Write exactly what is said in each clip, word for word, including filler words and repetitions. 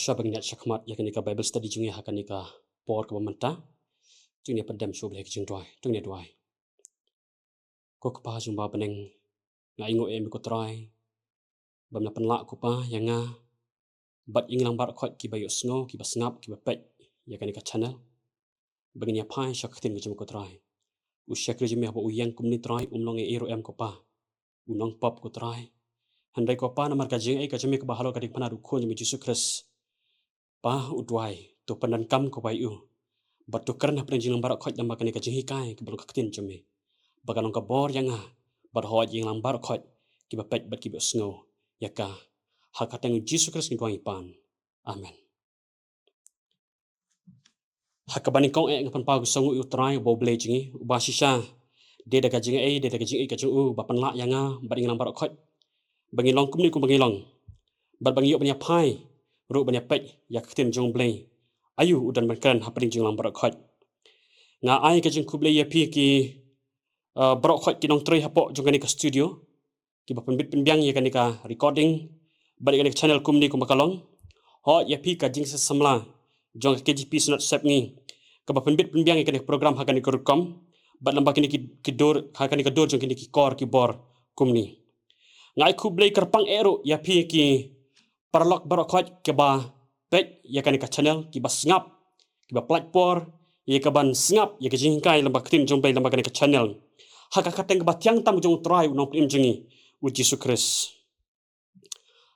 Sha ba ngin ïaid shakhmat ïa kane ka Bible study jong ngi ha kane ka por kaba mynta, to ngin ïa pyndem sha U Blei ha ka jingduwai. To ngin ïa duwai. Ko Kpa jong U Ba ha bneng, nga ainguh ïa me ko Trai ba me la pynlah, ko Pa, ïa nga bad ïa ngi lang baroh khoit kiba ïohsngew, kiba sngap, kiba peit ïa kane ka channel, ba ngin ïa phai sha ka ktien ka jong me, ko Trai. U shakri jong me haba u ïeng kumne, Trai, um long ei ei ruh em, ko Pa, u nongpop, ko Trai. Hynrei, ko Pa, namar ka jingai ka jong me kaba halor ka diengphna u Khun jong me Jisu Khrist, Pa, u duwai, to pyndonkam, ko Pa, ïa u, bad to kren hapdeng jingïalang baroh khoit lyngba kane ka jinghikai kaba long ka ktien jong me, ba kan long ka bor ïa nga bad hoi ïa ngi lang baroh khoit kiba peit bad kiba ïohsngew ïa ka. Ha ka kyrteng U Jisu Khrist ngi duwai, ngi pan. Amen. Ha kaba nyngkong eh nga pynpaw ka sngewbha ïa U Trai, U Ba U Blei jong ngi, uba shisha dei da ka jingai, dei da ka jingai ka jong u, ba pynlah ïa nga bad ïa ngi lang baroh khoit ba ngin long kumne kumba ngi long, bad ba ngin ïoh ban ïa phai ruh ban ïa peit ïa ka ktien jong U Blei. Aïu u don ban kren hapdeng jong ngi lang baroh khoit. Nga ai ka jingkhublei ïa phi ki, uh, baroh khoit ki nongtrei hapoh jong kane ka studio, kiba pynbit pynbiang ïa kane ka recording bad ïa kane ka channel kumne kumba ka long. Hoi ïa phi ka jingïasamla jong ka K J P Synod Sepngi, kaba pynbit pynbiang ïa kane ka program ha kane ka rukom, bad lyngba kine ki, ki dur, ha kane ka dur jong kine ki kor ki bor kumne. Nga ai khublei kyrpang eh ruh ïa phi ki paralok baroh khoit kiba peit ïa kane ka channel, kiba sngap, kiba pynlait por ïa kaban sngap ïa ka jinghikai lyngba ka ktien jong U Blei lyngba kane ka channel, ha ka kyrteng kaba thiang tam jong U Trai, U Nongpynim jong ngi, U Jisu Khrist.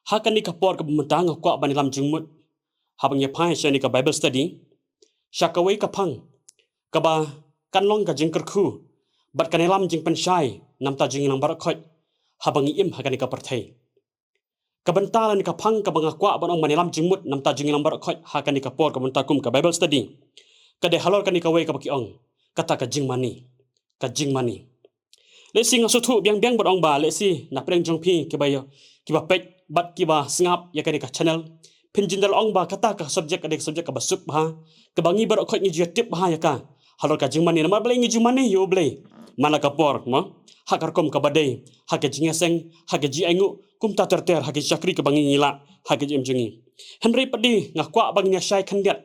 Ha kane ka por kaba mynta nga kwah ban ïalam jingmut haba ngi ïa phai sha kane ka Bible study, sha kawei ka phang kaba kan long ka jingkyrkhu bad kan ïalam jingpynshai namar jong ngi lang baroh khoit haba ngi im ha kane ka pyrthei. Ka bynta lane ka phang kaba nga kwah ban ong ban ïalam jingmut namar jong ngi lang baroh khoit ha kane ka por kaba mynta kum ka Bible study, ka dei halor kane kawei kaba ki ong, kata ka jingmane. Ka jingmane. Lehse nga sngewthuh biang biang ban ong ba lehse na pdeng jong phi kiba ïa, kiba peit bad kiba sngap ïa kane ka channel, phin jin da la ong ba kata ka subject ka dei ka subject kaba suk bha, kaba ngi baroh khoit ngi ju ïa tip bha ïa ka. Halor ka jingmane, namar balei ngi ju mane ïa U Blei man la ka por, mo? Ha ka rukom kaba dei, ha ka jingïaseng, ha ka jingainguh, kumta ter ter, ha ka shakri kaba ngi ngi lah ha ka jingim jong ngi. Hynrei pat de nga kwah ba ngin ïa shai khyndiat,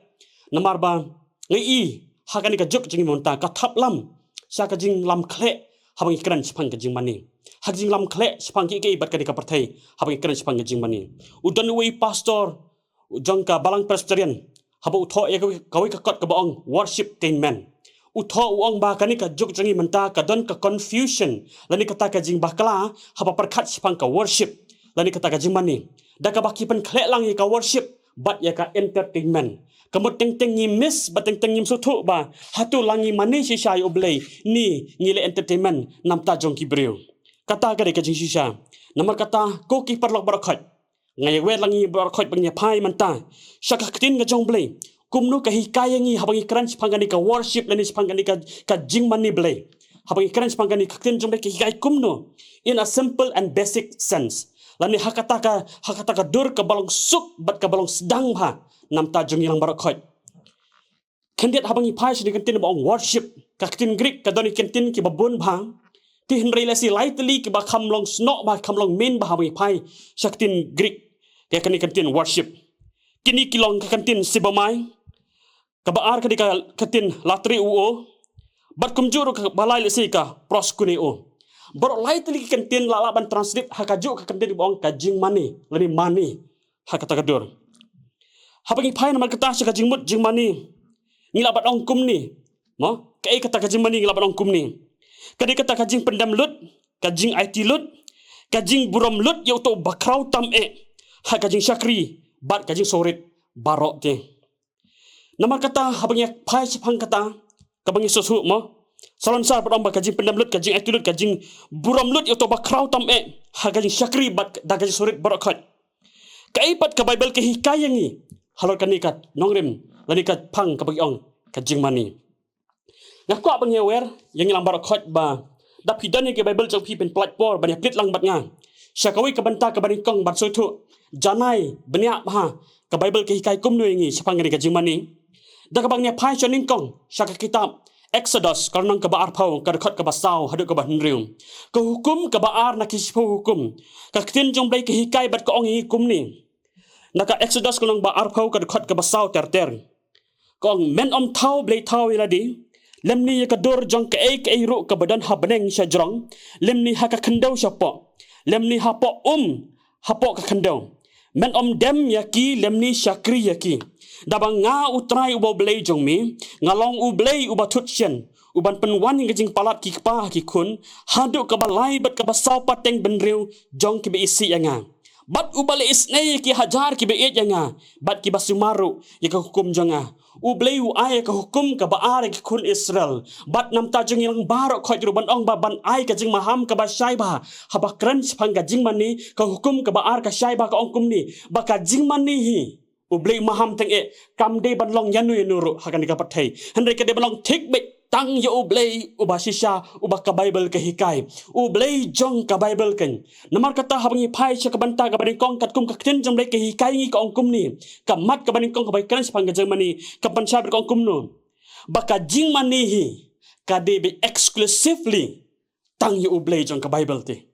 namar ba nga i ha kane ka juk jong ngi mynta ka thap lam sha ka jinglam khleh haba ngi kren shaphang ka jingmane, ha ka jinglam khleh shaphang kiei kiei bad kane ka pyrthei haba ngi kren shaphang ka jingmane. U don uwei u pastor jong ka Balang Presbyterian, haba u thoh ïa kawei, kawei ka kot kaba ong worshiptainment, u thoh u ong ba kane ka juk jong ngi mynta ka don ka confusion lane kata ka jingbakla haba pyrkhat shaphang ka worship lane kata ka jingmane, da kaba ki pynkhleh lang ïa ka worship bad ïa ka entertainment. Ka mut teng teng ngi miss bad teng teng ngim sngewthuh ba hato la ngi mane shisha ïa U Blei ne ngi leh entertainment namar jong ki briew. Kata ka dei ka jingshisha. Namar kata, ko ki paralok baroh khoit, nga ïa wer lang ïa ngi baroh khoit ba ngin ïa phai mynta sha ka ktien ka jong U Blei. Kumno ka hikai ïa ngi haba ngi kren shaphang kane ka worship lane shaphang kane ka, ka jingmane Blei? Haba ngi kren shaphang kane ka ktien jong U Blei ka hikai kumno, in a simple and basic sense, lane ha kata ka, ha kata ka dur kaba long suk bad kaba long sdang bha namar jong ngi lang baroh khoit? Khyndiat haba ngi phai sha kane ka ktien ba ong worship, ka ktien Greek ka don ki ktien kiba bun bha. Te hynrei lehse lai tylli kiba kham long snoh bha, kham long main bha haba ngi phai sha ka ktien Greek ïa kane ka ktien worship. Kine ki long ka ktien sebomai, kaba ar ka dei ka ktien latreuo, bad kumjuh ruh kaba lai lehse ka proskuneo. Baroh lai tylli ki ktien la lah ban translate ha kajuh ka ktien ba ong ka jingmane lane mane ha kata ka dur. Haba ngi phai namar kata sha ka jingmut jingmane, ngi lah ban ong kumne, mo? Kaei kata ka jingmane ngi lah ban ong kumne? Ka dei kata ka jingpyndem lut, ka jingaiti lut, ka jingburom lut ïa uto uba khraw tam eh ha ka jingshakri bad ka jingsngewrit baroh te. Namar kata haba ngi phai shaphang kata kaba ngi sngewthuh, mo, salonsar ban ong ba ka jingpyndem lut, ka jingaiti lut, ka jingburom lut ïa uto uba khraw tam eh ha ka jingshakri bad da ka jingsngewrit baroh khoit. Kaei pat ka Baibl ka hikai ïa ngi halor kane ka nongrim lane ka phang kaba ki ong ka jingmane? Nga kwah ba ngi ïa wer ïa ngi lang baroh khoit ba da phi don ïa ka Baibl jong phi, phin pynlait por ban ïa plie lang bad nga sha kawei ka bynta kaba nyngkong ban sngewthuh janai bniah bha ka Baibl ka hikai kumno ïa ngi shaphang kane ka jingmane. Da kaba ngi ïa phai sha nyngkong sha ka kitab Exodus, ka lynnong kaba arphew, ka dkhot kaba saw haduh kaba hynriew. Ka hukum kaba ar na ki shiphew hukum. Ka ktien jong U Blei ka hikai bad ka ong ïa ngi kumne: Na ka Exodus ka lynnong ba arphew ka dkhot kaba saw ter ter. Ka ong, men ym thaw blei thaw ïa lade, lymne ïa ka dur jong kaei kaei ruh kaba don ha bneng sha jrong, lymne ha ka khyndew shapoh, lymne hapoh um, hapoh ka khyndew. Men ym dem ïa ki lymne shakri ïa ki. Daba nga U Trai uba U Blei jong me, nga long U Blei uba thut shen, uban pynwan ïa ka jingpalat ki kpa ha ki khun, haduh kaba lai bad kaba saw pateng bynriew jong kiba isih ïa nga. Bad uba leh isnei ïa ki hajar kiba ïeit ïa nga, bad kiba sumar ruh ïa ka hukum jong nga. U Blei u ai ïa ka hukum kaba ar ïa ki khun Israel. Bad namar ta jong ngi lang baroh khoit ruh ban ong ba ban ai ka jingmaham kaba shai bha. Haba kren shaphang ka jingmane, ka hukum kaba ar ka shai bha, ka ong kumne, ba ka jingmane hi, U Blei maham teng eh, kam dei ban long ïano ïano ruh ha kane ka pyrthei. Hynrei ka dei ban long thik beit tang ïa U Blei uba shisha, uba ka Baibl ka hikai. U Blei jong ka Baibl kan. Namar kata haba ngi phai sha ka bynta kaba nyngkong, katkum ka ktien jong U Blei ka hikai ngi, ka ong kumne. Ka mat kaba nyngkong kaba kren shaphang ka jingmane, ka pynshai bad ka ong kumno, ba ka jingmane hi ka dei beit exclusively tang ïa U Blei jong ka Baibl te.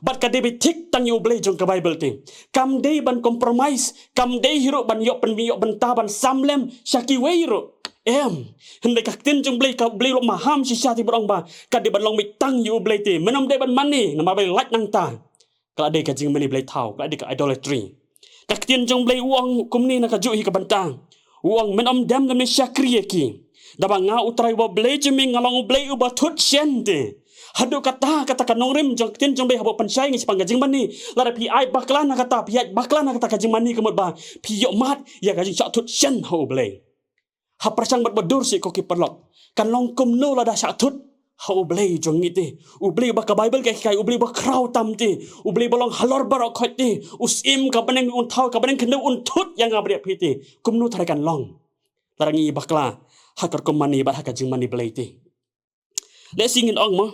Bad ka dei beit thik tang ïa U Blei jong ka Baibl te. Kam dei ban compromise, kam dei hi ruh ban ïoh pyn-, ïoh bynta ban sam lem sha kiwei ruh. Em, hynrei ka ktien jong U Blei, ka U Blei u la maham shisha te bad ong ba ka dei ban long beit tang ïa U Blei te. Men ym dei ban mane namar ba lait nangta. Ka la dei ka jingmane blei thaw, ka la dei ka idolatry. Ka ktien jong U Blei u ong kumne na kajuh hi ka bynta. U ong, men ym dem lymne shakri ïa ki. Daba nga U Trai uba U Blei jong me, nga long U Blei uba thut shen te. Haduh kata, kata ka nongrim jong ka ktien jong U Blei haba u pynshai ïa ngi shaphang ka jingmane. Lada phi ai bakla na kata, phi ai bakla na kata ka jingmane, ka mut ba phi ïohmad ïa ka jingshah thut shen ha U Blei. Ha pyrshang bad ba dur seh ko ki paralok, kan long kumno lada shah thut ha U Blei jong ngi te. U Blei uba ka Baibl ka hikai, U Blei uba khraw tam te, U Blei uba long halor baroh khoit te. U Syiem ka bneng un thaw, ka bneng khyndew un thut ïa nga bad ïa phi te. Kumno tharai kan long lada ngi bakla ha ka rukom mane bad ha ka jingmane blei te? Lehse ngin ong mo,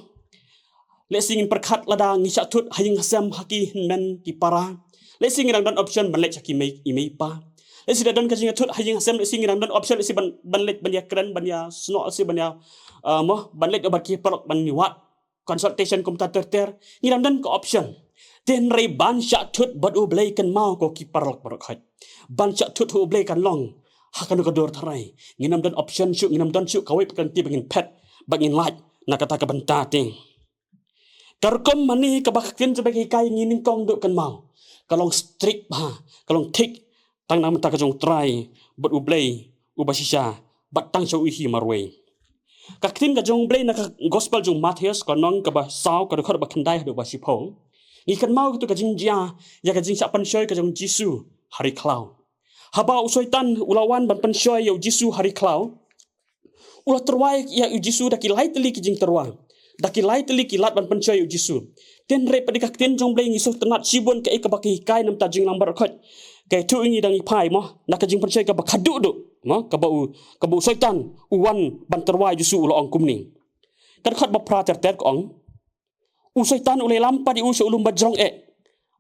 lehse ngin pyrkhat lada ngi shah thut ha ïing ha sem ha ki hynmen ki para. Lehse ngi dang don option ban leit sha ki mei, i mei i pa. Lehse da don ka jingïathut ha ïing ha sem, lehse ngi dang don option, lehse ban, ban leit ban ïakren, ban ïasnoh, lehse ban ïa, uh, mo, ban leit bad ki paralok ban ïa wad consultation kumta ter ter. Ngi dang don ka option. Te hynrei ban shah thut bad U Blei, kynmaw ko ki paralok baroh khoit, ban shah thut ha U Blei kan long ha kano ka dur tharai? Ngin ym don option shuh, ngin ym don shuh kawei pat ka lynti ba ngin phet, ba ngin lait na kata ka bynta te. Ka rukom mane kaba ka ktien jong U Blei ka hikai ngi nyngkong duh, kynmaw, ka long strict bha, ka long thik tang na bynta ka jong U Trai bad U Blei uba shisha, bad tang sha u hi marwei. Ka ktien ka jong U Blei na ka Gospel jong u Mathaios, ka lynnong kaba saw, ka dkhot ba khyndai haduh ba shiphew, ngi kynmaw kato ka jingjia ïa ka jingshah pynshoi ka jong u Jisu ha ri khlaw. Haba u Soitan u la wan ban pynshoi ïa u Jisu ha ri khlaw, u la tyrwa ïa u Jisu da ki lai tylli ki jingtyrwa, da ki lai tylli ki lad ban pynshoi ïa u Jisu. Te hynrei pat da ka ktien jong U Blei ngi sngewtynnat shibun kaei kaba ka hikai na bynta jingïalang baroh khoit. Ka ïathuh ïa ngi da ngi phai mo na ka jingpynshoi kaba khadduh duh mo, kaba u, kaba u Soitan u wan ban tyrwa ïa u Jisu, u la ong kumne. Ka dkhot ba phra ter ter ka ong, u Soitan u la ïalam pat ïa u sha u lum ba jrong eh,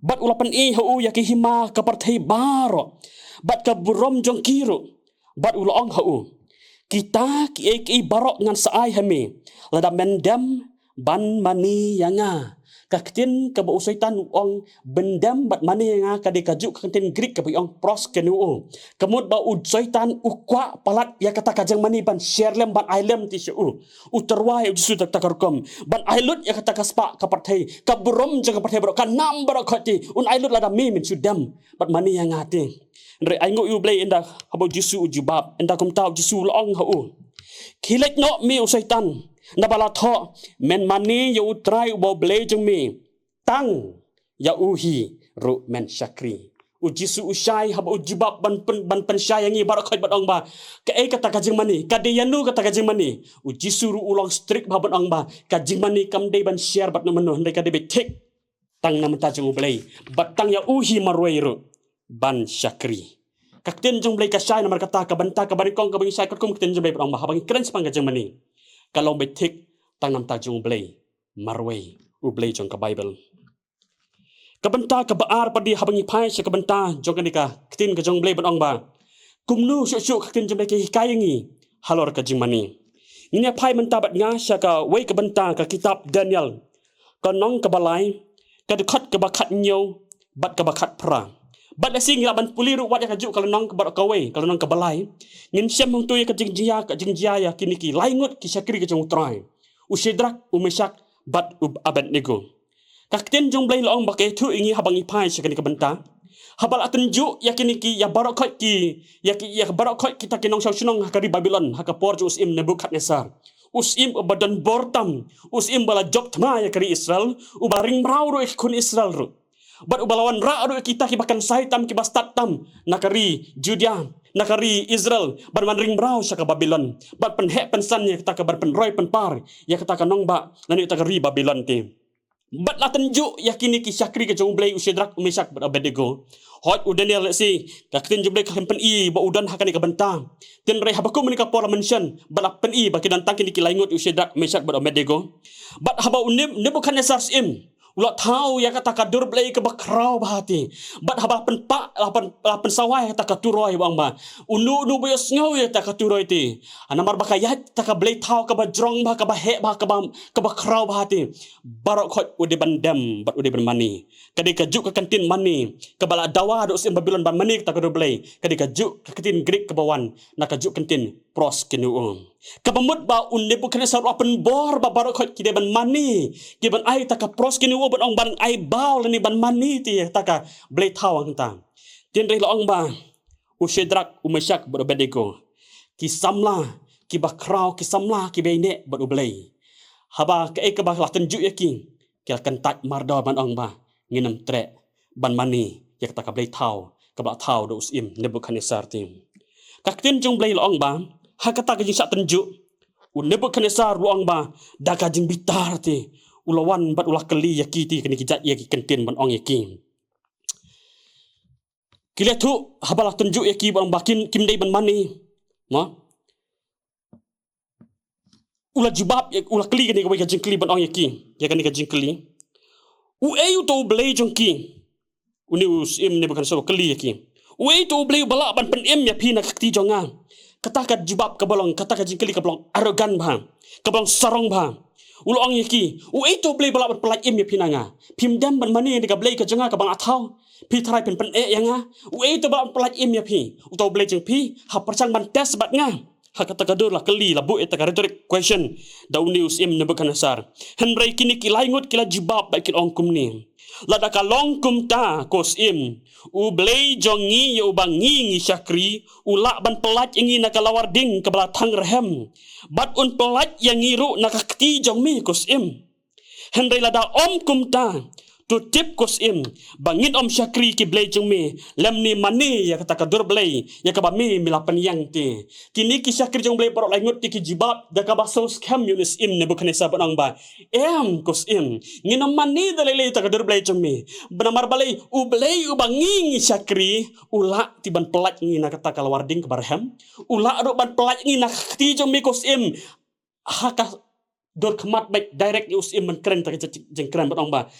bad u la pyni ha u ïa ki hima ka pyrthei baroh bad ka burom jong ki ruh, bad u la ong ha u, kita kiei kiei baroh ngan sa ai ha me lada men dem ban mane ïa nga. Ka ktien kaba u Soitan u ong ban dem bad mane ïa nga ka dei kajuh ka ktien Greek kaba ki ong proskuneo. Ka mut ba u Soitan u kwah palat ïa kata ka jingmane ban share lem, ban ai lem te sha u. U tyrwa ïa u Jisu da kata ka rukom ban ai lut ïa kata ka spah ka pyrthei, ka burom jong ka pyrthei baroh, ka nam baroh khoit te, un ai lut lada me men shu dem bad mane ïa nga te. Hynrei ainguh ïa U Blei, ynda haba u Jisu u jubab, ynda kumta u Jisu u la ong ha u, khie leit noh me u Soitan, naba la thoh, men mane ïa U Trai uba U Blei jong me, tang ïa u hi ruh men shakri. U Jisu u shai haba u jubab ban pyn-, ban pynshai ïa ngi baroh khoit bad ong ba kaei kata ka jingmane, ka dei ïano kata ka jingmane. U Jisu ruh u long strict bha ban ong ba ka jingmane kam dei ban share bad mano mano, hynrei ka dei beit thik tang na bynta jong U Blei bad tang ïa u hi marwei ruh ban shakri. Ka ktien jong U Blei ka shai, namar kata ka bynta kaba nyngkong kaba ngi shai katkum ka ktien jong U Blei bad ong ba haba ngi kren shaphang ka jingmane, ka long beit thik tang na bynta jong U Blei marwei, U Blei jong ka Baibl. Ka bynta kaba ar pat de haba ngi phai sha ka bynta jong kane ka ktien ka jong U Blei ban ong ba kumno shuh shuh ka ktien jong U Blei ka hikai ïa ngi halor ka jingmane. Ngin ïa phai mynta bad nga sha kawei ka bynta, ka kitab Daniel, ka lynnong kaba lai, ka dkhot kaba khathynñiew bad kaba khatphra. Bad lehse ngi lah ban pule ruh wat ïa kajuh ka lynnong kaba kawei, ka lynnong kaba lai. Ngin shem hangto ïa ka jingjia, ka jingjia ïa kine ki lai ngut ki shakri ka jong U Trai, u Shadrak, u Meshak bad u Abednego. Ka ktien jong U Blei la ong ba ka ïathuh ïa ngi haba ngi phai sha kane ka bynta, haba la tynjuh ïa kine ki, ïa baroh khoit ki, ïa ki, ïa baroh khoit kita ki nongshong shnong ha ka ri Babilon ha ka por jong u syiem Nebukhadnessar, u syiem uba don bor tam, u syiem ba la jop thma ïa ka ri Israel, uba la ring mraw ruh ïa ki khun Israel ruh, bad uba la wanrah ruh ïa kita kiba kynsai tam, kiba stad tam na ka ri Judia, na ka ri Israel, ban wan ring mraw sha ka Babilon, bad pynheh pynsan ïa kata, ka ban pynroi pynpar ïa kata ka nongbah lane ïa kata ka ri Babilon te. Bad la tynjuh ïa kine ki shakri ka jong U Blei, u Shadrak, u Meshak bad Abednego. Hooid, u Daniel, lehse ka ktien jong U Blei kam pyni ba u don ha kane ka bynta. Hynrei haba kum kane ka por la mention, bad la pyni ba ki don tang kine ki lai ngut, u Shadrak, Meshak bad Abednego. Bad haba u Neb-, Nebukhadnessar syiem u la thaw ïa kata ka dur Blei kaba khraw bha te, bad haba la pynpah, la pyn-, la pynsawa ïa kata ka turoi, ba ong ba, uno uno ba ïohsngew ïa kata ka turoi te, namar ba ka ïaid kata ka blei thaw kaba jrong bha, kaba heh bha, kaba, kaba khraw bha te, baroh khoit u dei ban dem bad u dei ban mane. Ka dei kajuh ka kyntien mane kaba la dawa da u syiem Babilon ban mane kata ka dur Blei, ka dei kajuh ka kyntien Grik kaba wan na kajuh ka kyntien proskuneo, kaba mut ba u Nebukhadnessar u la pynbor ba baroh khoit ki dei ban mane, ki ban ai kata ka proskuneo, ban ong ban ai baw lane ban mane te ïa kata ka blei thaw hangta. Hynrei la ong ba u Shadrak, u Meshak bad u Abednego, ki samla kiba khraw, ki samla kiba ïaineh bad U Blei, haba kaei kaba la tynjuh ïa ki, ki la kyntait mardor ban ong ba ngin ym treh ban mane ïa kata ka blei thaw kaba la thaw da u syiem Nebukhadnessar te. Ka ktien jong U Blei la ong ba ha kata ka jingshah tynjuh, u Nebukhadnessar, la ong ba da ka jingbitar te u la wan bad u la kylli ïa ki te, kine ki jait ïa ki kyntien ban ong ïa ki. Ki la ïathuh haba la tynjuh ïa ki ba ong ba kin, kim dei ban mane, mo. U la jubab, u la kylli kane kawei ka jingkylli ban ong ïa ki, ïa kane ka jingkylli: Uei uto u blei jong ki? Une u syiem Nebukhadnessar u kylli ïa ki: Uei uto u blei uba lah ban pynim ïa phi na ka kti jong nga? Kata ka jubab kaba long, kata ka jingkylli kaba long arrogant bha, kaba long sarong bha. U la ong ïa ki: Uei uto u blei uba lah ban pyllait im ïa phi na nga? Phim dem ban mane ïa ka blei ka jong nga kaba nga thaw? Phi tharai phin pyneh ïa nga? Uei uto uba lah ban pyllait im ïa phi? Uto u blei jong phi ha pyrshang ban test bad nga? Ha kata ka dur la kylli, la buh ïa kata ka rhetoric question da une u syiem Nebukhadnessar. Hynrei kine ki lai ngut ki la jubab bad ki la ong kumne: Lada ka long kumta, ko syiem, u Blei jong ngi, ïa uba ngi ngi shakri, u lah ban pyllait ïa ngi na ka lawar ding kaba la thang rhem, bad un pyllait ïa ngi ruh na ka kti jong me, ko syiem. Hynrei lada ym kumta, to tip, ko syiem, ba ngin ym shakri ki blei jong me, lymne mane ïa kata ka dur blei ïa kaba me, me la pynïeng te. Kine ki shakri jong U Blei baroh lai ngut te ki jubab da kaba sngewskhem ïa une u syiem Nebukhadnessar ban ong ba, em, ko syiem, ngin ym mane da lei lei ïa kata ka dur blei jong me. Namar balei? U Blei uba ngi ngi shakri u lah te ban pyllait ïa ngi na kata ka lawar ding kaba rhem, u lah ruh ban pyllait ïa ngi na ka kti jong me, ko syiem. Ha ka dur khmat beit direct ïa u syiem ban kren kata ka jingkren ban ong ba,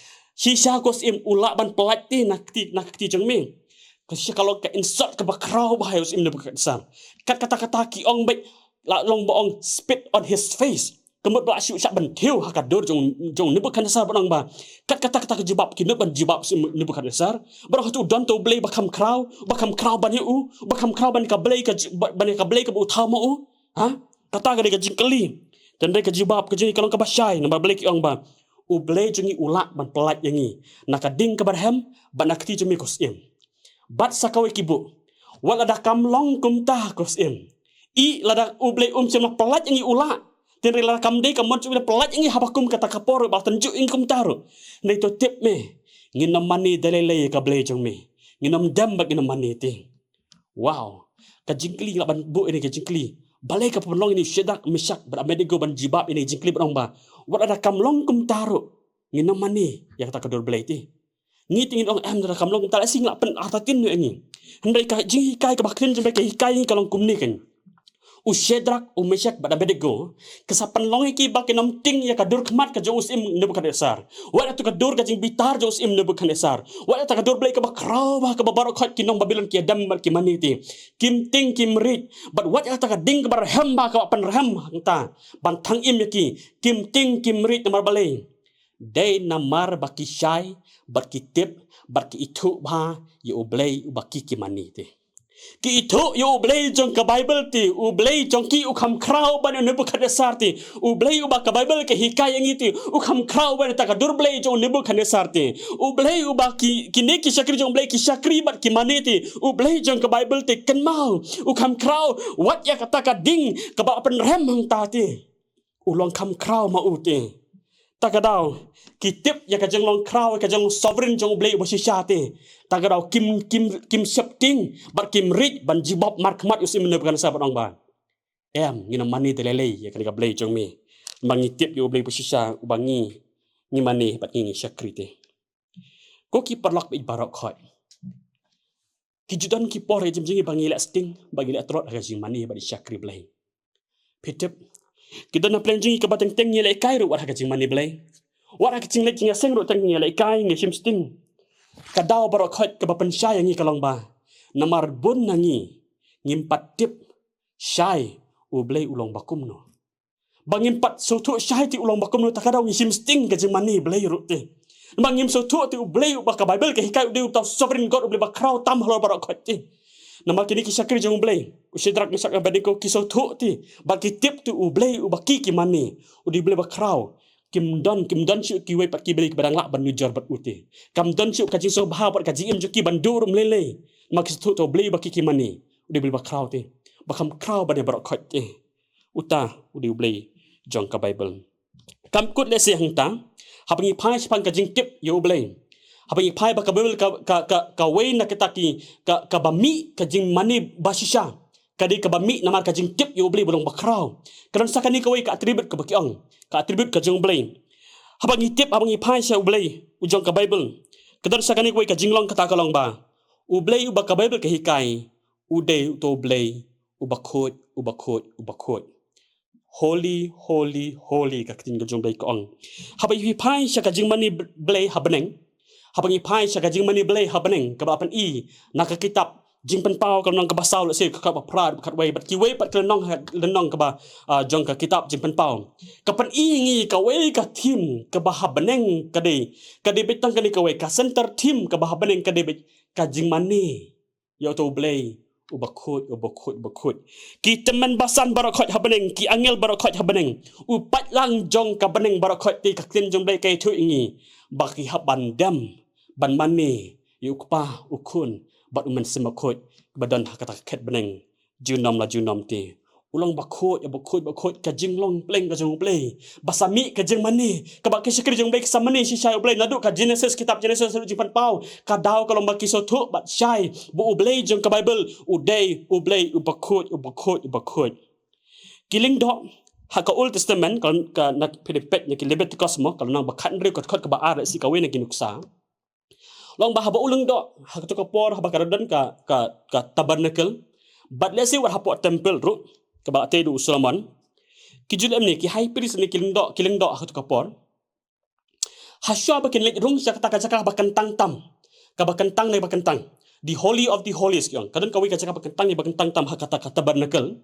shisha, ko syiem, u lah ban pyllait te na kti, na ka kti jong me. Ka shisha ka long ka insult kaba khraw bha ïa u syiem Nebukhadnessar. Kat kata kata ki ong beit, la long ba ong spit on his face. Ka mut ba la shu shah ban thiew ha ka dur jong, jong Nebukhadnessar ban ong ba, kat kata kata ka jubab ki nud ban jubab u syiem Nebukhadnessar. Ba ong hato don uto u blei ba kham khraw, ba kham khraw ban ïa u, ba kham khraw ban ïa ka blei ka, ban ïa ka blei kaba u thaw ma u. Ha? Kata ka dei ka jingkylli. Hynrei ka jubab ka jong ngi ka long kaba shai, namar balei ki ong ba, u Blei jong ngi u lah ban pyllait ïa ngi na ka ding kaba rhem, bad na ka kti jong me, ko syiem. Bad sa kawei ki buh: Wat lada kam long kumta, ko syiem. I lada u Blei um shym la pyllait ïa ngi u lah. Hynrei lada kam dei ka mon jong u Blei pyllait ïa ngi haba kum kata ka por ba la tynjuh ïa ngi kumta ruh, hynrei to tip me, ngin ym mane da lei lei ïa ka blei jong me. Ngin ym dem bad ngin ym mane te. Wow. Ka jingkylli ngi lah ban buh ïa kane ka jingkylli. Balei ka pynlong ïa une u Shadrak, Meshak bad Abednego ban jubab ïa kane ka jingkylli ban ong ba, wat lada kam long kumta ruh, ngin ym mane ïa kata ka dur blei te. Ngi te ngin ong, em, lada kam long kumta, lehse ngi lah pynartatien noh ïa ngi. Hynrei ka jinghikai kaba ktien jong U Blei ka hikai ïa ngi ka long kumne kein. U Shadrak, u Meshak bad Abednego, ka sa pynlong ïa ki ba kin ym tieng ïa ka dur khmat ka jong u syiem Nebukhadnessar. Wat ïa kato ka dur ka jingbitar jong u syiem Nebukhadnessar. Wat ïa kata ka dur blei kaba khraw bha kaba baroh khoit ki nong Babilon ki ïadem bad ki mane te. Kim tieng kim riej. Bad wat ïa kata ka ding kaba rhem bha kaba pynrhem hangta ban thang im ïa ki. Kim tieng kim riej namar balei? Dei namar ba ki shai, bad ki tip, bad ki ithuh bha ïa U Blei uba ki ki mane te. Ki ithuh ïa U Blei jong ka Baibl te, U Blei jong ki u kham khraw ban ïa u Nebukhadnessar te. U Blei uba ka Baibl ka hikai ïa ngi te, u kham khraw ban ïa kata ka dur Blei jong u Nebukhadnessar te. U Blei uba ki, kine ki shakri jong U Blei ki shakri bad ki mane te. U Blei jong ka Baibl te kynmaw, u kham khraw wat ïa kata ka ding kaba pynrem hangta te. U long kham khraw ma u te. Ta ka daw, ki tip ïa ka jinglong khraw, ïa ka jinglong sovereign jong U Blei uba shisha te. Ta ka daw, kim, kim, kim sheptieng, bad kim rit ban jubab markhmat ïa u Syiem Nebukhadnessar bad ong ba, em, ngin ym mane te lei lei ïa kane ka Blei jong me. Namar ngi tip ïa U Blei uba shisha, uba ngi, ngi mane, bad ngi, ngi shakri te. Ko ki paralok bad baroh khoit. Ki ju don ki por ha ka jingim jong ngi ba ngi leh sting, ba ngi leh tlot ha ka jingmane bad shakri Blei. Phi tip, ki don na pdeng jong ngi kaba teng teng ngi leh kai ruh wat ha ka jingmane Blei. Wat ha ka jingleh jingïaseng ruh teng ngi leh kai, ngi shim sting. Ka daw baroh khoit kaba pynshai ïa ngi ka long ba, namar bun na ngi ngim pat tip shai U Blei u long ba kumno. Ba ngim pat sngewthuh shai te u long ba kumno, ta ka daw ngi shim sting ka jingmane Blei ruh te. Ba ngim sngewthuh te U Blei uba ka Baibl ka hikai u dei uta u sovereign God, U Blei ba khraw tam halor baroh khoit te. Namar kine ki shakri jong U Blei, u Shadrak, Meshak, Abednego, ki sngewthuh te, bad ki tip te U Blei uba ki ki mane u dei U Blei ba khraw. Kim don, kim don shuh kiwei pat ki blei kiba dang lah ban nujor bad u te. Kam don shuh ka jingsngewbha bad ka jingim jong ki ban duh ruh lei lei. Namar ki sngewthuh te U Blei uba ki ki mane u dei U Blei ba khraw te, ba kham khraw ban ïa baroh khoit te. Uta u dei U Blei jong ka Baibl. Kam kut lehse hangta, haba ngi phai shaphang ka jingtip ïa U Blei, haba ngi phai ba ka Baibl ka, ka, ka, kawei na kita ki, ka, kaba mih ka jingmane ba shisha, ka dei kaba mih namar ka jingtip ïa U Blei ba long ba khraw. Ka don sa kane kawei ka attribute kaba ki ong, ka attribute ka jong U Blei. Haba ngi tip, haba ngi phai sha U Blei u jong ka Baibl, ka don sa kane kawei ka jinglong, kata ka long ba U Blei uba ka Baibl ka hikai u dei uta U Blei uba khuid, uba khuid, uba khuid. Holy, holy, holy, ka ktien ka jong U Blei ka ong. Haba ngi phai sha ka jingmane Blei ha bneng, haba ngi phai sha ka jingmane Blei ha bneng kaba la pyni na ka kitab Jingpynpaw, ka lynnong kaba saw, lehse ka kaba phra, kaba khatwei, bad kiwei pat ka lynnong, lynnong kaba, ah, jong ka kitab Jingpynpaw, ka pyni ïa ngi kawei ka theme kaba ha bneng ka dei, ka dei beit tang kane kawei, ka center theme kaba ha bneng ka dei beit ka jingmane ïa uta U Blei uba khuid, uba khuid, uba khuid. Ki tymmen basan baroh khoit ha bneng, ki angel baroh khoit ha bneng, u paidlang jong ka bneng baroh khoit te, ka ktien jong U Blei ka ïathuh ïa ngi ba ki hap ban dem ban mane ïa U Kpa, U Khun bad U Mynsiem Bakhuid, ba don ha kata ka khet bneng junom la junom te. U long ba khuid, ba khuid, ba khuid, ka jinglong pleng ka jong U Blei. Ba sa mih ka jingmane, kaba ki shakri jong U Blei ki sa mane shisha ïa U Blei, naduh ka Genesis, kitab Genesis, naduh Jingpynpaw, ka daw ka long ba ki sngewthuh bad shai ba U Blei jong ka Baibl u dei U Blei uba khuid, uba khuid, uba khuid. Ki lyngdoh ha ka Old Testament, ka, ka na phi dei peit na ki Leviticus mo, ka lynnong ba khathynriew, ka dkhot kaba ar, lehse kawei na ki nuksa. Long ba haba u lyngdoh ha kato ka por, haba ka don ka, ka, ka tabernacle, bad lehse wat hapoh temple ruh kaba la tei da u Solomon, ki ju leh kumne, ki high priest ne ki lyngdoh, ki lyngdoh ha kato ka por. Hashwa ba kin leit rung sha kata ka jaka ba kyntang tam, kaba kyntang ne ba kyntang, the Holy of the Holies ki ong, ka don kawei ka jaka ba kyntang ne ba kyntang tam ha kata ka tabernacle.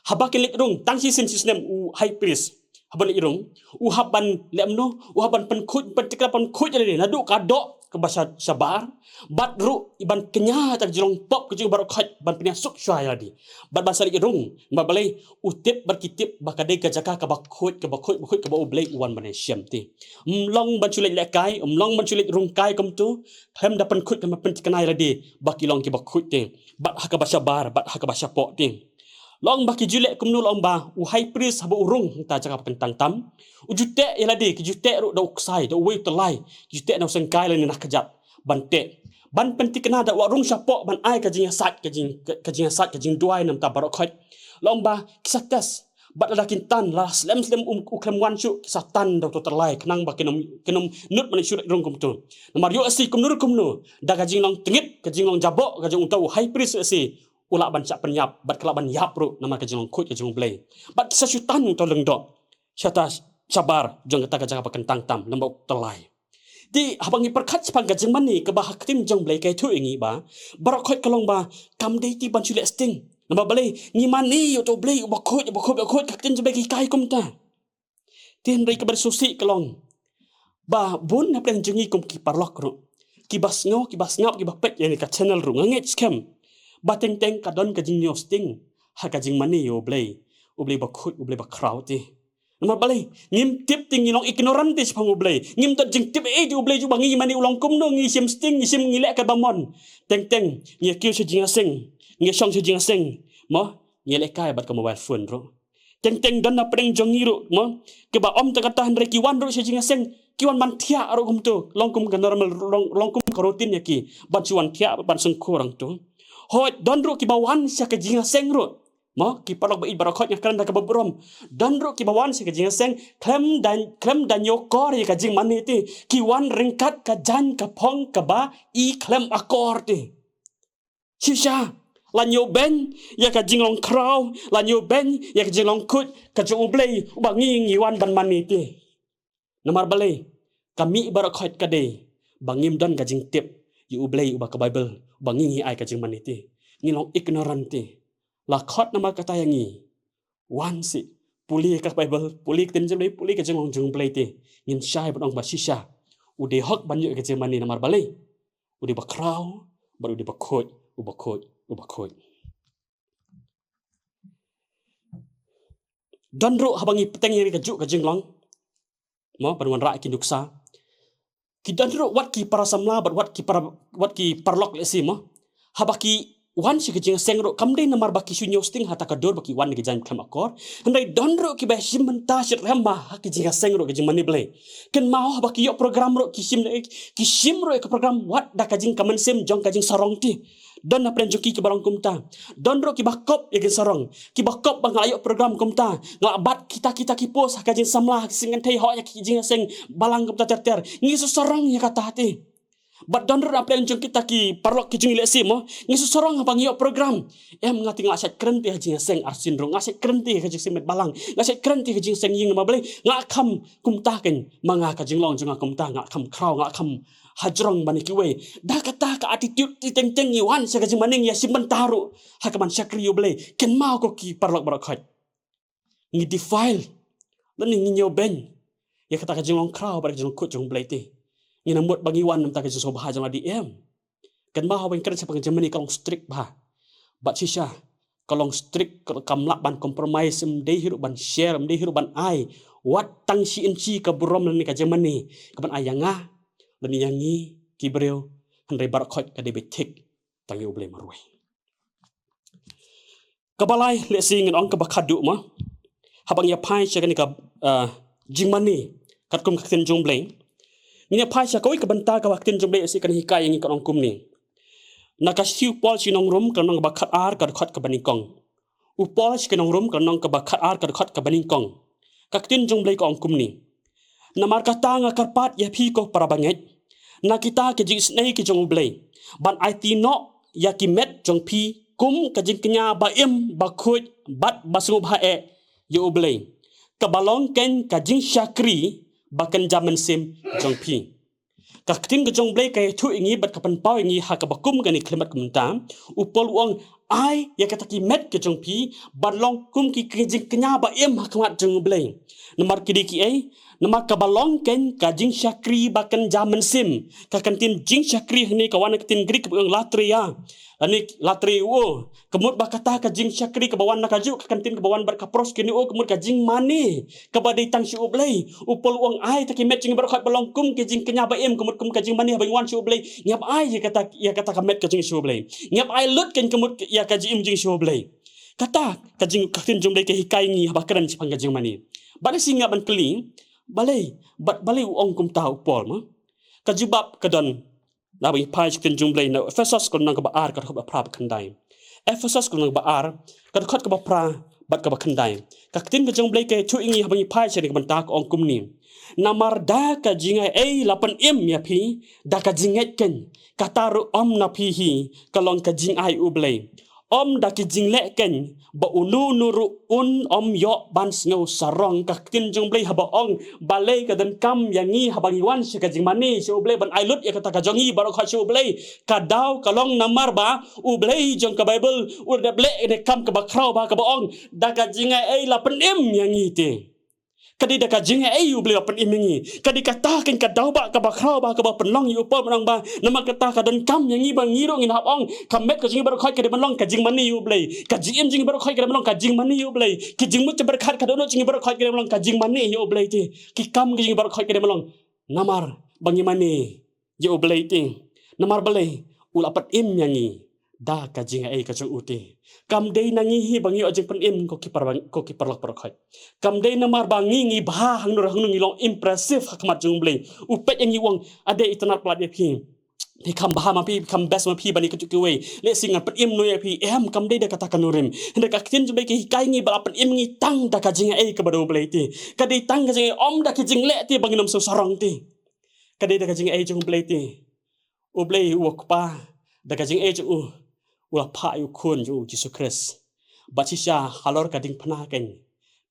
Haba kin leit rung tang shisien shisnem u high priest, haba leit rung, u hap ban leh kumno? U hap ban pynkhuid, pynthikna, pynkhuid ïa lade naduh ka doh kaba sha, shabar, bad ruh ban kñia ïa ka jinglong pop ka jong baroh khoit, ban pynïasuk shuwa ïa lade. Bad ban sa leit rung, namar balei? U tip bad ki tip ba ka dei ka jaka kaba khuid, kaba khuid, ba khuid, kaba U Blei u wan ban ïashem te. Ym long ban shu leit lehkai, ym long ban shu leit rung kai kumto, khlem da pynkhuid, khlem da pynthikna ïa lade ba ki long kiba khuid te, bad ha kaba shabar, bad ha kaba shapoh te. Long ba ki ju leh kumno? Long ba u high priest haba u rung ha kata ka jaka ba kyntang tam, u ju teh ïa lade, ki ju teh ruh da u ksai, da uwei u tyllai, ki ju teh na u syngkai lane na kjat ban teh, ban pynthikna da u rung shapoh, ban ai ka jingïasaid, ka jing, ka, ka jingïasaid, ka jingduwai na bynta baroh khoit. Long ba ki sa test, bad lada kin tan, la slem slem um, u khlem wan shuh, ki sa tan da uto u tyllai, khnang ba kin ym, kin ym nud ban shu leit rung kumto. Namar ïoh lehse kumno ruh kumno, da ka jinglong tyngit, ka jinglong jaboh ka jong uta u high priest lehse, u lah ban shah pynïap, bad ka lah ban ïap ruh namar ka jinglong khuid ka jong U Blei. Bad ki sa shu tan uta u lyngdoh sha kata shabar jong kata ka jaka ba kyntang tam lem bad u tyllai. Te haba ngi pyrkhat shaphang ka jingmane kaba ha ka ktien jong U Blei ka ïathuh ïa ngi ba baroh khoit ka long ba kam dei te ban shu leh sting. Namar balei? Ngi mane ïa uta U Blei uba khuid, uba khuid, uba khuid, ka ktien jong U Blei ka hikai kumta. Te hynrei kaba sngewsih ka long Ba bun na pdeng jong ngi kum ki paralok ruh, kiba sngew, kiba sngap, kiba peit ïa kane ka channel ruh, nga ngeit skhem ba teng teng ka don ka jingñiewsting ha ka jingmane ïa U Blei, U Blei bakhuid, U Blei bakhraw te. Namar balei? Ngim tip te, ngi long ignorant te shaphang U Blei. Ngim don jingtip ei ïa U Blei, ju ba ngi mane u long kumno, ngi shim sting, ngi shim, ngi leh katba mon. Teng teng ngi ïa kiew sha jingïaseng, ngi ïa shong sha jingïaseng, mo, ngi ïa lehkai bad ka mobile phone ruh. Teng teng don na pdeng jong ngi ruh, mo, kiba ym tang katta hynrei ki wan ruh sha jingïaseng, ki wan ban thiah ruh kumto, long kum ka normal, long, long kum ka routine ïa ki ban shu wan thiah, ban sngewkhia hangto. Hooid, don ruh kiba wan sha ka jingïaseng ruh, mo, ki paralok ba ïeit baroh khoit, nga kren da kaba burom. Don ruh kiba wan sha ka jingïaseng khlem da, khlem da ñiewkor ïa ka jingmane te, ki wan ryngkat ka jaiñ ka phong kaba i khlem akor te. Shisha, la ñiewbeiñ ïa ka jinglong khraw, la ñiewbeiñ ïa ka jinglong khuid ka jong U Blei uba ngi, ngi wan ban mane te. Namar balei? Ka mih baroh khoit ka dei ba ngim don ka jingtip ïa U Blei uba ka Baibl, uba ngi, ngi ai ka jingmane te. Ngi long ignorant te. La khot namar kata ïa ngi, wan sih, pule ka Baibl, pule ka ktien jong U Blei, pule ka jinglong jong U Blei te. Ngin shai ban ong ba shisha, u dei hok ban ïoh ïa ka jingmane. Namar balei? U dei bakhraw bad u dei bakhuid, u bakhuid, u bakhuid. Don ruh, haba ngi bteng ïa kajuh ka jinglong, mo, ban wanrah ki nuksa, ki don ruh wat ki para samla bad wat ki para, wat ki paralok lehse, mo, haba ki wan sha ka jingïaseng ruh, kam dei namar ba ki shu ñiewsting ha kata ka dur ba ki wan da ki jaiñ khlem akor. Hynrei don ruh kiba shim bynta shitrhem ha ki jingïaseng ruh, ka jingmane Blei. Kynmaw, haba ki ïoh program ruh, ki shim, ki shim ruh ïa ka program wat da ka jing, ka mynsiem jong ka jingsarong te. Don na pdeng jong ki kiba long kumta. Don ruh kiba kop ïa ka jingsarong, kiba kop ba nga la ïoh program kumta, nga la bat kita kita ki post ha ka jingsamla, ha ka jingkynthei, hok ïa ki jingïaseng balang kumta ter ter. Ngi shu sarong ïa kata te. Bad don ruh na pdeng jong kita ki paralok ki jong ngi lehse, mo, ngi shu sarong haba ngi ïoh program. Em, nga te nga la shait kren te ha jingïaseng arsien ruh, nga la shait kren te ha jingïaseng met balang, nga la shait kren te ha jingïaseng ïing, namar balei? Nga la kham kumta keiñ, ma nga ka jinglong jong nga kumta, nga la kham khraw, nga la kham hajrong ban ïa kiwei. Da kata ka attitude te teng teng ngi wan sha ka jingmane, ngi ïa shim bynta ruh ha ka ban shakri U Blei. Kynmaw ko ki paralok baroh khoit, ngi defile lane ngi ñiewbeiñ ïa kata ka jinglong khraw bad ka jinglong khuid jong U Blei te. Ngin ym mut ba ngi wan na bynta ka jingsngewbha jong lade, em. Kynmaw, haba ngi kren shaphang ka jingmane, ka long strict bha. Bad shisha ka long strict, ka, kam lah ban compromise, ym dei hi ruh ban share, ym dei hi ruh ban ai wat tang shi inshi ka burom lane ka jingmane ka ban ai ïa nga lane ïa ngi ki briew, hynrei baroh khoit ka dei beit thik tang ïa U Blei marwei. Kaba lai, lehse ngin ong kaba khadduh, mo, haba ngi ïa phai sha kane ka, ah, jingmane katkum ka ktien jong U Blei, ngin ïa phai sha kawei ka bynta kaba ka ktien jong U Blei lehse kan hikai ïa ngi, kan ong kumne. Na ka shithi u Paul sha ki nong Rom, ka lynnong kaba khatar, ka dkhot kaba nyngkong. U Paul sha ki nong Rom, ka lynnong kaba khatar, ka dkhot kaba nyngkong. Ka ktien jong U Blei ka ong kumne: Namar kata nga kyrpad ïa phi, ko para bangeit, na kita ki jingisynei ki jong U Blei, ban aiti noh ïa ki met jong phi kum ka jingkñia ba im, ba khuid bad ba sngewbha eh ïa U Blei, kaba long keiñ ka jingshakri ba kynja mynsiem jong phi. Ka ktien ka jong U Blei ka ïathuh ïa ngi bad ka pynpaw ïa ngi ha kaba kum kane ka khyllipmat ka mynta. U Paul u ong, ai ïa kita ki met ki jong phi ban long kum ki, ki jingkñia ba im ha khmat jong U Blei. Namar ki dei kiei? Namar kaba long keiñ ka jingshakri ba kynja mynsiem. Ka ktien jingshakri hangne ka wan na ka ktien Greek kaba ong latreia. Lane latreio. Ka mut ba kata ka jingshakri kaba wan na kajuh ka ktien kaba wan bad ka proskuneo, ka mut ka jingmane kaba dei tang sha U Blei. U Paul u ong, ai ïa kita ki met jong ngi baroh khoit ban long kum ki jingkñia ba im, ka mut kum ka jingmane haba ngi wan sha U Blei, ngi hap ai ïa kata, ïa kata ka met ka jong ngi sha U Blei. Ngi hap ai lut keiñ, ka mut, ïa ka jingim jong ngi sha U Blei. Kata ka jing, ka ktien jong U Blei ka hikai ngi haba kren shaphang ka jingmane. Balei shi nga ban kylli, balei, bad balei u ong kumta u Paul, mo? Ka jubab ka don, haba ngi phai sha ka ktien jong U Blei na Ephesos ka lynnong kaba ar, ka dkhot ba phra bad khyndai. Ephesos ka lynnong kaba ar, ka dkhot kaba phra bad kaba khyndai. Ka ktien ka jong U Blei ka ïathuh ïa ngi haba ngi phai sha kane ka bynta, ka ong kumne: Namar da ka jingai ei la pynim ïa phi da ka jingngeit keiñ, kata ruh ym na phi hi, ka long ka jingai U Blei. Ym da ki jingleh keiñ, ba uno uno ruh un ym ïoh ban sngew sarong. Ka ktien jong U Blei haba ong balei ka donkam ïa ngi haba ngi wan sha ka jingmane sha U Blei ban ai lut ïa kata ka jong ngi baroh khoit sha U Blei, ka daw ka long namar ba U Blei jong ka Baibl u la dep leh ïa kane ka kam kaba khraw bha, kaba ong, da ka jingai ei la pynim ïa ngi te. Ka dei da ka jingaiei ïa U Blei ba pynim ïa ngi. Ka dei kata kein ka daw ba kaba khraw ba kaba pynlong ïa u Paul ban ong ba namar kata ka donkam ïa ngi ba ngi ruh ngin hap ong ka met ka jong ngi baroh khoit ka dei ban long ka jingmane ïa U Blei. Ka jingim jong ngi baroh khoit ka dei ban long ka jingmane ïa U Blei. Ki jingmut jingpyrkhat ka dohnud jong ngi baroh khoit ka dei ban long ka jingmane ïa U Blei te. Ki kam ka jong ngi baroh khoit ka dei ban long namar ba ngi mane ïa U Blei te. Namar balei? U la pynim ïa ngi da ka jingaiei ka jong u te. Kam dei na ngi hi ba ngi ïoh jingpynim ko ki par, ko ki paralok baroh khoit. Kam dei namar ba ngi ngi bha hangno hangno ngi long impressive ha khmat jong U Blei. U peit ïa ngi u ong, ade itynnad palat ïa phi. Phi kham bha ma phi, phi kham best ma phi ban ïa kiwei. Lehse ngan pynim noh ïa phi. Em, kam dei da kata ka nongrim. Hynrei ka ktien jong U Blei ka hikai ngi ba la pynim ngi tang da ka jingaiei kaba da U Blei te. Ka dei tang ka jingaiei, ym da ka jingleh te ba ngin ym sngewsarong te. Ka dei da ka jingaiei jong U Blei te. U Blei u Kpa, da ka jingaiei jong u, u la phah ïa u Khun jong u Jisu Khrist. Bad shisha halor ka diengphna kein,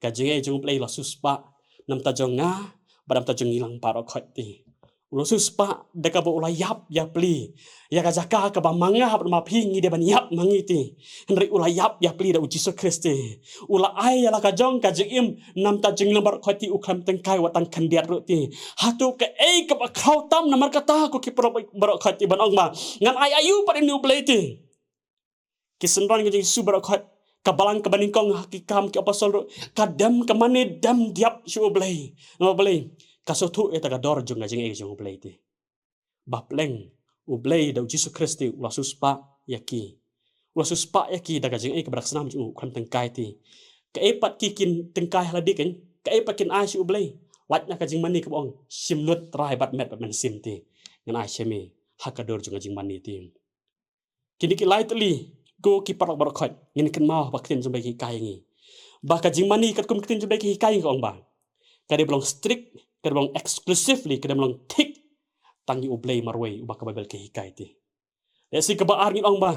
ka jingaiei jong U Blei u la siewspah na bynta jong nga bad na bynta jong ngi lang baroh khoit te. U la siewspah da kaba u la ïap ïapli ïa ka jaka kaba ma nga bad ma phi ngi dei ban ïap ma ngi te. Hynrei u la ïap ïapli da u Jisu Khrist te. U la ai ïa la ka jong ka jingim na bynta jong ngi lang baroh khoit te, u khlem tyngkai wat tang khyndiat ruh te. Hato kaei kaba khraw tam namar kata ko ki paralok baroh khoit te ban ong ba ngan ai aïu pat ïa une U Blei te. Ki synran ka jong U Jisu baroh khoit, ka balang kaba nyngkong ha Ki Kam ki Apostol ruh ka dem ka mane dem diap sha U Blei. Namar balei? Ka sngewthuh ïa kata ka dor jong ka jingaiei jong U Blei te. Ba pleng U Blei da u Jisu Khrist te u la siewspah ïa ki. U la siewspah ïa ki da ka jingaiei kaba da ka snam jong u, u khlem tyngkai te. Kaei pat ki kin tyngkai ha lade kein, kaei pat kin ai sha U Blei? Lait na ka jingmane kaba ong, shim lut Trai bad met bad mynsiem te. Ngan ai sha me ha ka dur jong ka jingmane te. Kine ki lai tylli ko ki paralok baroh khoit, ngin kynmaw ba ka ktien jong U Blei ka hikai ïa ngi ba ka jingmane katkum ka ktien jong U Blei ka hikai ïa ngi ka ong ba ka dei ban long strict, ka dei ban long exclusively, ka dei ban long thik tang ïa U Blei marwei uba ka Baibl ka hikai te. Lehse kaba ar ngin ong ba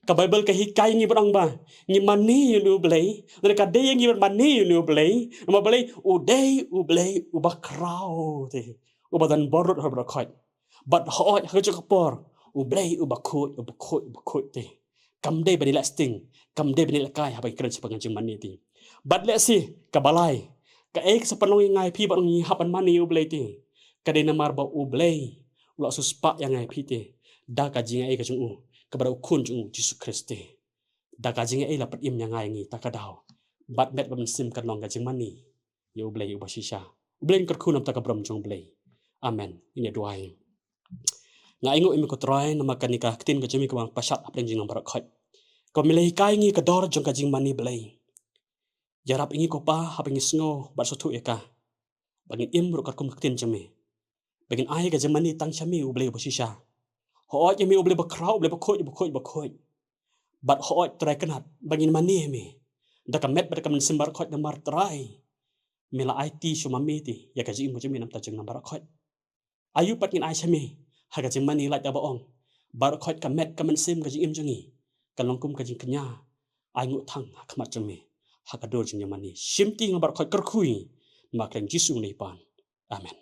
ka Baibl ka hikai ïa ngi ban ong ba ngi mane ïa une U Blei, lane ka dei ïa ngi ban mane ïa une U Blei. Namar balei? U dei U Blei uba khraw te, uba don bor lut halor baroh khoit. Bad hooid ha kajuh ka por U Blei uba khuid, uba khuid, uba khuid te. Kam dei ban ïaleh sting, kam dei ban ïaleh kai haba ngi kren shaphang ka jingmane te. Bad lehse kaba lai, kaei ka sa pynlong ïa nga ïa phi ba ngi hap ban mane ïa U Blei te? Ka dei namar ba U Blei u la siewspah ïa nga ïa phi te da ka jingaiei ka jong u, kaba da u Khun jong u Jisu Khrist te. Da ka jingaiei la pynim ïa nga ïa ngi ta ka daw. Bad met bad mynsiem kan long ka jingmane ïa U Blei uba shisha. U Blei un kyrkhu na bynta ka burom jong U Blei. Amen. Ngin ïa duwai. Nga ainguh ïa me ko Trai namar kane ka ktien ka jong me kaba pashat hapdeng jingim baroh khoit, kaba me la hikai ïa ngi ka dor jong ka jingmane Blei. Ïarap ïa ngi ko Pa haba ngi sngew bad sngewthuh ïa ka, ba ngin im ruh katkum ka ktien jong me, ba ngin ai ka jingmane tang sha me U Blei uba shisha. Hooid ïa me U Blei ba khraw, U Blei ba khuid, ba khuid, ba khuid. Bad hooid Trai Kynrad ba ngin mane ïa me da ka met bad da ka mynsiem baroh khoit namar Trai me la aiti shuh ma me te ïa ka jingim ka jong me na bynta jong ngi baroh khoit. Aïu pat ngin ai sha me ha ka jingmane? Lait da ba ong baroh khoit ka met ka mynsiem ka jingim jong ngi kan long kum ka jingkñia ainguh thang ha khmat jong me ha ka dur jong jingmane. Shimti ïa nga baroh khoit, kyrkhu ïa nga, namar kyrteng Jisu ngi pan. Amen.